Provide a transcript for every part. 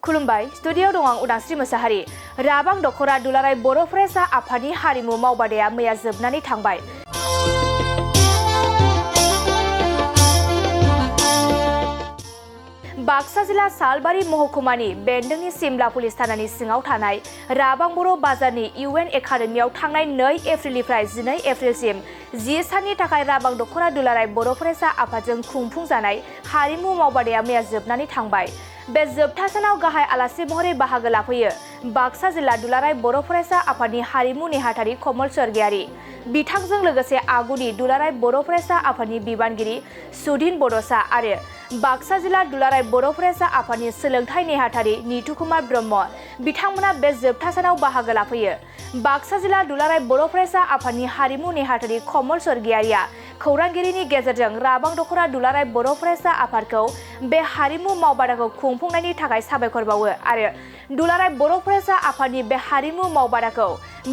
खुलुमबाय स्टुडिअ दं आं उदांस्रि मोसाहारि। राबां दख'रा दुलाराय बर' फरायसा आफादनि हारिमु मावबादाया मैया जोबनानै थांबाय। बाक्सा जिल्ला सालबारि महकुमानि बेन्दोंनि सिमला पुलिस थानानि सिङाव थानाय राबां बर' बाजारनि UN एकाडेमियाव थांनाय 2 एप्रिलनिफ्राय 12 एप्रिलसिम 10 साननि थाखाय राबां दख'रा दुलाराय बर' फरायसा आफादजों खुंफुंजानाय हारिमु मावबादाया मैया जोबनानै थांबाय। बे जोबथा सानाव गाहाय आलासि महरै बाहागो लाफैयो बाक्सा जिल्ला दुलाराय बर' फरायसा आफादनि हारिमु नेहाथारि कमल स्वर्गियारि। बिथांजों लोगोसे आगुनि दुलाराय बर' फरायसा आफादनि बिबानगिरि सुदिन बड'सा आरो बाक्सा जिल्ला दुलाराय बर' फरायसा आफादनि सोलोंथाइ नेहाथारि नीतु कुमार ब्रह्म बिथांमोना बे जोबथा सानाव बाहागो लाफैयो। बाक्सा जिल्ला दुलाराय बर' फरायसा आफादनि हारिमु नेहाथारि कमल स्वर्गियारिया खौरांगिरिनि गेजेरजों राबां दख'रा दुलाराय बर' फरायसा आफादखौ बे हारिमु मावबादाखौ खुंफुंनायनि थाखाय साबायखर बावो आरो दुलाराय बर' फरायसा आफादनि बे हारिमु मावबादाखौ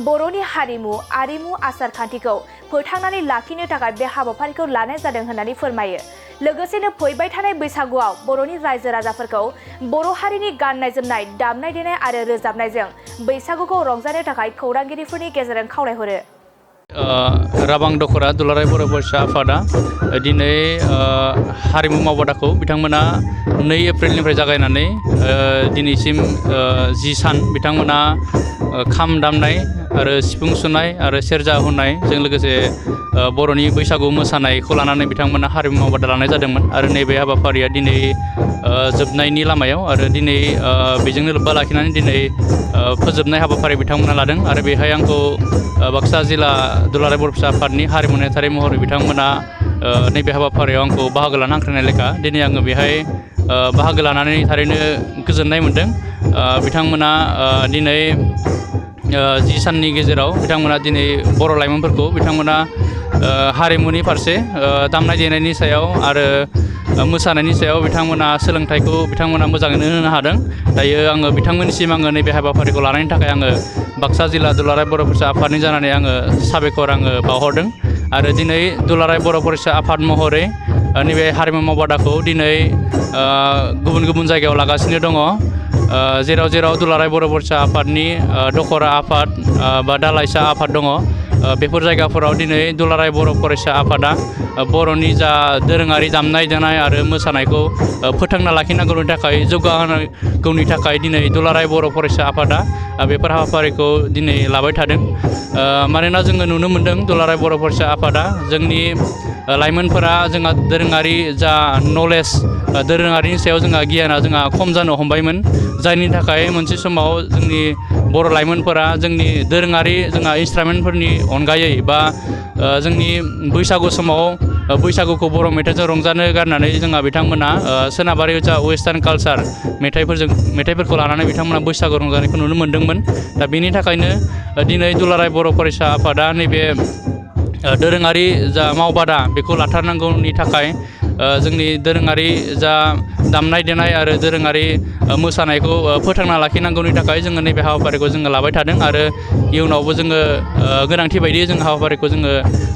बर'नि हारिमु आरिमु आसार खान्थिखौ फोथांनानै लाखिनो थाखाय बे हाबाफारिखौ लानाय जादों होननानै फोरमायो। लोगोसेनो फैबाय थानाय बैसागुआव बर'नि रायजो राजाफोरखौ बर' हारिनि गाननाय जोमनाय दामनाय देनाय आरो रोजाबनायजों बैसागुखौ रंजानो थाखाय खौरांगिरिफोरनि गेजेरजों खावलायहरो। राबां दख'रा दुलाराय बर' फरायसा आफादा दिनै हारिमु मावबादाखौ बिथांमोना 2 एप्रिलनिफ्राय जागायनानै दिनैसिम 10 सान बिथांमोना खाम दामनाय आरो सिफुं सुनाय आरो सेरजा हुनायजों लोगोसे बर'नि बैसागु मोसानायखौ लानानै बिथांमोना हारिमु मावबादा लानाय जादोंमोन आरो नैबे हाबाफारिया दिनै जोबनायनि लामायाव आरो दिनै बेजोंनो लोब्बा लाखिनानै दिनै फोजोबनाय हाबाफारि बिथांमोना लादों आरो बेहाय आंखौ बाक्सा जिल्ला दुलाराय बर' फरायसा आफादनि हारिमु नेहाथारि महरै बिथांमोना नैबे हाबाफारियाव आंखौ बाहागो लानो हांख्रायनाय लेखा दिनै आङो बेहाय बाहागो लानानै थारैनो गोजोननाय मोन्दों। बिथांमोना दिनै 10 साननि गेजेराव बिथांमोना दिनै बर' लाइमोनफोरखौ बिथांमोना हारिमुनि फारसे दामनाय देनायनि सायाव आरो मोसानायनि सायाव बिथांमोना सोलोंथाइखौ बिथांमोना मोजाङैनो होनो हादों। दायो आङो बिथांमोननिसिम आङो नैबे हाबाफारिखौ लानायनि थाखाय आङो बाक्सा जिल्ला दुलाराय बर' फरायसा आफादनि जानानै आङो साबायखर बावहरदों आरो दिनै दुलाराय बर' फरायसा आफाद महरै नैबे हारिमु मावबादाखौ दिनै गुबुन गुबुन जायगायाव लागासिनो दङ। जेराव जेराव दुलाराय बर' फरायसा आफादनि दख'रा आफाद बा दालाइसा आफाद दङ बेफोर जायगाफोराव दिनै दुलाराय बर' फरायसा आफादा बर'नि जा दोरोङारि दामनाय देनाय आरो मोसानायखौ फोथांना लाखिनांगौनि थाखाय जौगाहोनांगौनि थाखाय दिनै दुलाराय बर' फरायसा आफादा बेफोर हाबाफारिखौ दिनै लाबाय थादों। मानोना जोङो नुनो मोन्दों दुलाराय बर' फरायसा आफादा जोंनि लाइमोनफोरा जोंहा दोरोङारि जा नलेज दोरोङारिनि सायाव जोंहा गियाना जोंहा खम जानो हमबायमोन जायनि थाखाय मोनसे समाव जोंनि बर' लाइमोनफोरा जोंनि दोरोङारि जोंहा इन्सट्रुमेन्टफोरनि अनगायै बा जोंनि बैसागु समाव बैसागुखौ बर' मेथाइजों रंजानो गारनानै जोंहा बिथांमोना सोनाबारि जा वेस्टार्न कालचार मेथाइफोरखौ लानानै बिथांमोना बैसागु रंजानायखौ नुनो मोन्दोंमोन। दा बेनि थाखायनो दिनै दुलाराय बर' फरायसा आफादा नैबे दोरोङारि जा मावबादा बेखौ लाथारनांगौनि थाखाय जोंनि दोरोङारि जा दामनाय देनाय आरो दोरोङारि मोसानायखौ फोथांना लाखिनांगौनि थाखाय जोङो नैबे हाबाफारिखौ जोङो लाबाय थादों आरो इयुनावबो जोङो गोनांथि बायदियै जों हाबाफारिखौ जोङो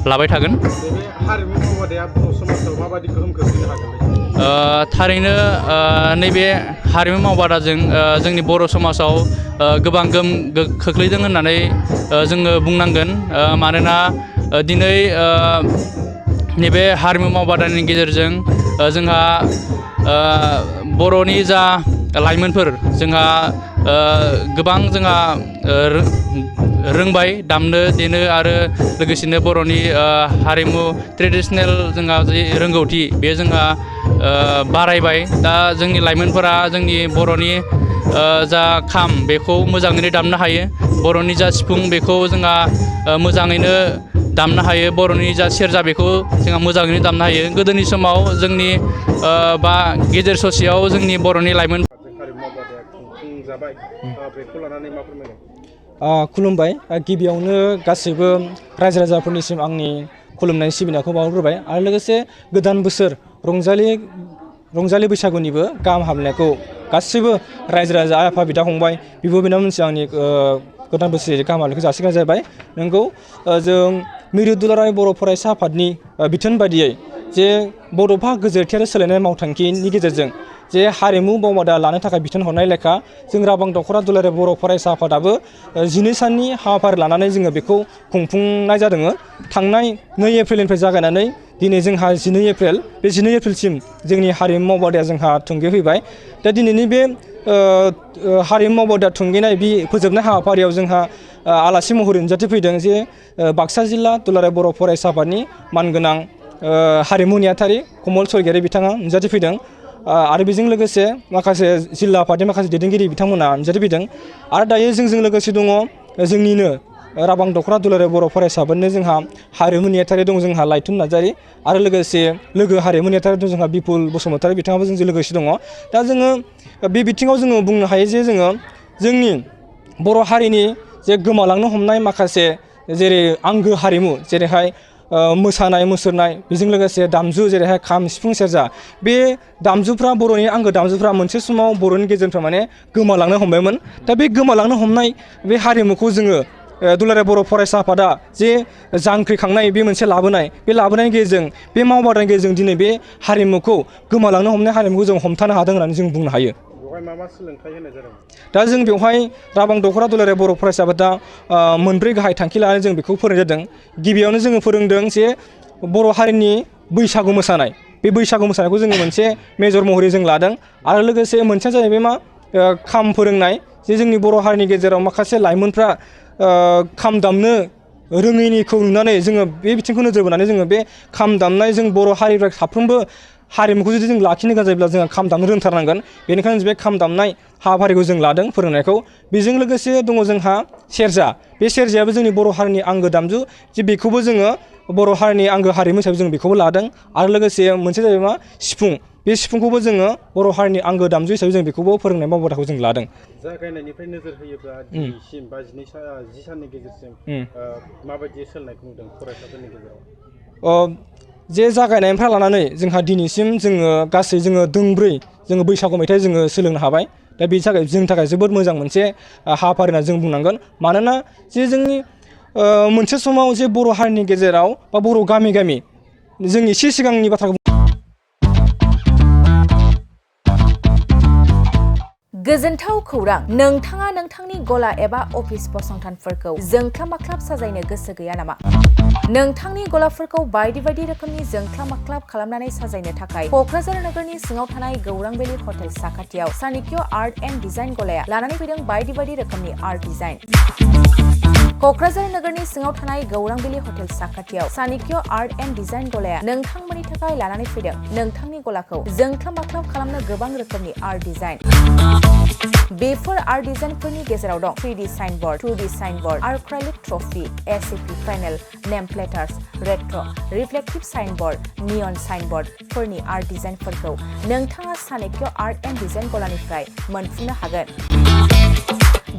लाबाय थागोन। हारिमु मावबादाया बर' समाजाव माबायदि गोहोम खोख्लैनो हागोन? थारैनो नैबे हारिमु मावबादाजों जोंनि बर' समाजाव गोबां गोहोम खोख्लैदों होननानै जोङो बुंनांगोन। मानोना दिनै नैबे हारिमु मावबादानि गेजेरजों जोंहा बर'नि जा लाइमोनफोर जोंहा गोबां जोंहा रोंबाय दामनो देनो आरो लोगोसेनो बर'नि हारिमु ट्रेडिसनेल जोंहा जि रोंगौथि बे जोंहा बारायबाय। दा जोंनि लाइमोनफोरा जोंनि बर'नि जा खाम बेखौ मोजाङैनो दामनो हायो, बर'नि जा सिफुं बेखौ जोंहा मोजाङैनो दामनो हायो, बर'नि जा सेरजा बेखौ जोंहा मोजाङैनो दामनो हायो। गोदोनि समाव जोंनि बा गेजेर ससेयाव जोंनि बर'नि लाइमोन खुलुमबाय। गिबियावनो गासैबो रायजो राजाफोरनिसिम आंनि खुलुमनाय सिबिनायखौ बावहरग्रोबाय आरो लोगोसे गोदान बोसोर रंजालि बैसागुनिबो गाहाम हामलायनायखौ गासैबो रायजो राजा आइ आफा बिदा फंबाय बिब' बिनानावमोनसिम आंनि गोदान बोसोरनि गाहाम हामलायनायखौ जासिग्रोनाय जाबाय। नोंगौ जों मिरु दुलाराय बर' फरायसा आफादनि बिथोन बायदियै जे बड'फा गोजोरथि आरो सोलायनाय मावथांखिनि गेजेरजों जे हारिमु मावबादा लानो थाखाय बिथोन हरनाय लेखा जों राबां दख'रा दुलाराय बर' फरायसा आफादाबो 12 साननि हाबाफारि लानानै जोङो बेखौ खुंफुंनाय जादों। थांनाय 2 एप्रिलनिफ्राय जागायनानै दिनै जोंहा 12 एप्रिल बे 12 एप्रिलसिम जोंनि हारिमु मावबादाया जोंहा थुंगेफैबाय। दा दिनैनि बे हारिमु मावबादा थुंगेनाय बे फोजोबनाय हाबाफारियाव जोंहा आलासि महरै नुजाथिफैदों जे बाक्सा जिल्ला दुलाराय बर' फरायसा आफादनि मानगोनां हारिमु नेहाथारि कमल स्वरगयारि बिथाङा नुजाथिफैदों आरो बेजों लोगोसे माखासे जिल्ला आफादनि माखासे दैदेनगिरि बिथांमोना नुजाथिफैदों आरो दायो जोंजों लोगोसे दङ जोंनिनो राबां दख'रा दुलाराय बर' फरायसा आफादनि जोंहा हारिमु नेहाथारि दं जोंहा लाइथुन नार्जारि आरो लोगोसे लोगो हारिमु नेहाथारि दं जोंहा बिपुल बसुमतारी बिथाङाबो जोंजों लोगोसे दङ। दा जोङो बे बिथिङाव जोङो बुंनो हायो जे जोङो जोंनि बर' हारिनि जे गोमालांनो हमनाय माखासे जेरै आंगो हारिमु जेरैहाय मोसानाय मुसुरनाय बेजों लोगोसे दामजु जेरैहाय खाम सिफुं सेरजा बे दामजुफ्रा बर'नि आंगो दामजुफ्रा मोनसे समाव बर'नि गेजेरनिफ्राय माने गोमालांनो हमबायमोन। दा बे गोमालांनो हमनाय बे हारिमुखौ जोङो दुलाराय बर' फरायसा आफादा जे जांख्रिखांनाय बे मोनसे लाबोनाय बे लाबोनायनि गेजेरजों बे मावबादानि गेजेरजों दिनै बे हारिमुखौ गोमालांनो हमनाय हारिमुखौ जों हमथानो हादों होननानै जों बुंनो हायो। बेवहाय मा सोलोंथाइ होनाय जादों? दा जों बेवहाय राबां दख'रा दुलाराय बर' फरायसा आफादा 4 गाहाय थांखि लानानै जों बेखौ फोरोंनाय जादों। गिबियावनो जोङो फोरोंदों जे बर' हारिनि बैसागु मोसानाय बे बैसागु मोसानायखौ जोङो मोनसे मेजर महरै जों लादों आरो लोगोसे मोनसेया जाहैबाय मा खाम फोरोंनाय जे जोंनि बर' हारिनि गेजेराव माखासे लाइमोनफ्रा खाम दामनो रोङैनिखौ नुनानै जोङो बे बिथिंखौ नोजोर बोनानै जोङो बे खाम दामनाय जों बर' हारिफ्रा साफ्रोमबो हारिमुखौ जुदि जों लाखिनो गोनां जायोब्ला जोङो खाम दामनो रोंथारनांगोन। बेनिखायनो बे खाम दामनाय हाबाफारिखौ जों लादों फोरोंनायखौ। बेजों लोगोसे दङ जोंहा सेरजा बे सेरजायाबो जोंनि बर' हारिनि आंगो दामजु जे बेखौबो जोङो बर' हारिनि आंगो हारिमु हिसाबै जों बेखौबो लादों आरो लोगोसे मोनसे जाहैबाय मा सिफुं बे सिफुंखौबो जोङो बर' हारिनि आंगो दामजु हिसाबै जों बेखौबो फोरोंनाय मावबादाखौ जों लादों। जागायनायनिफ्राय नोजोर होयोब्ला दिनैसिम बा 10 साननि गेजेरसिम माबायदि सोलायनायखौ नुदों फरायसाफोरनि गेजेराव? जे जागायनायनिफ्राय लानानै जोंहा दिनैसिम जोङो गासै जोङो दोंब्रै जोङो बैसागु मेथाइ जोङो सोलोंनो हाबाय। दा बेनि थाखाय जोंनि थाखाय जोबोद मोजां मोनसे हाबाफारि होनना जों बुंनांगोन। मानोना जे जोंनि मोनसे समाव जे बर' हारिनि गेजेराव बा बर' गामि गामि जों एसे सिगांनि बाथ्राखौ गोजोनथाव खौरां नोंथाङा नोंथांनि गला एबा अफिस फसंथानफोरखौ जोंख्लाब माख्लाब साजायनो गोसो गैया नामा? नोंथांनि गलाफोरखौ बायदि रोखोमनि जोंख्लाब माख्लाब खालामनानै साजायनो थाखाय क'क्राझार नोगोरनि सिङाव थानाय गौरांभेलि हटेल साखाथियाव चाणक्य आर्ट एन्ड डिजाइन गलाया लानानै फैदों बायदि रोखोमनि आर्ट डिजाइन। क'क्राझार नोगोरनि सिङाव थानाय गौरांभेलि हटेल साखाथियाव चाणक्य आर्ट एन्ड डिजाइन गलाया नोंथांमोननि थाखाय लानानै फैदों नोंथांनि गलाखौ जोंख्लाब माख्लाब खालामनो गोबां रोखोमनि आर्ट डिजाइन। बेफोर आर्ट डिजाइनफोरनि गेजेराव दं 3D signboard, 2D signboard, acrylic trophy, ACP panel, name plates, retro', reflective signboard, neon साइनबोर्डफोरनि आर्ट डिजाइनफोरखौ नोंथाङा चाणक्य आर्ट एन्ड डिजाइन गलानिफ्राय मोनफुंनो हागोन।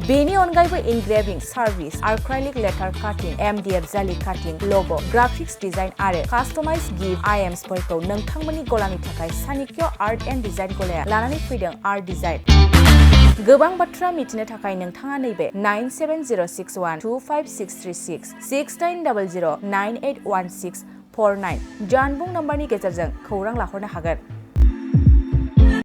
बेनि अनगायैबो इनग्रेविं सार्भिस, आर्क्राइलिक लेटार काटिं, MDF जालि काटिं, लग', ग्राफिक्स डिजाइन आरो कास्टमाइज गिफ्ट आइटेम्सफोरखौ नोंथांमोननि गलानि थाखाय चाणक्य आर्ट एन्ड डिजाइन गलाया लानानै फैदों आर्ट डिजाइन। गोबां बाथ्रा मिथिनो थाखाय नोंथाङा नैबे 9706125636 6800981649 जानबुं नम्बरनि गेजेरजों खौरां लाहरनो हागोन।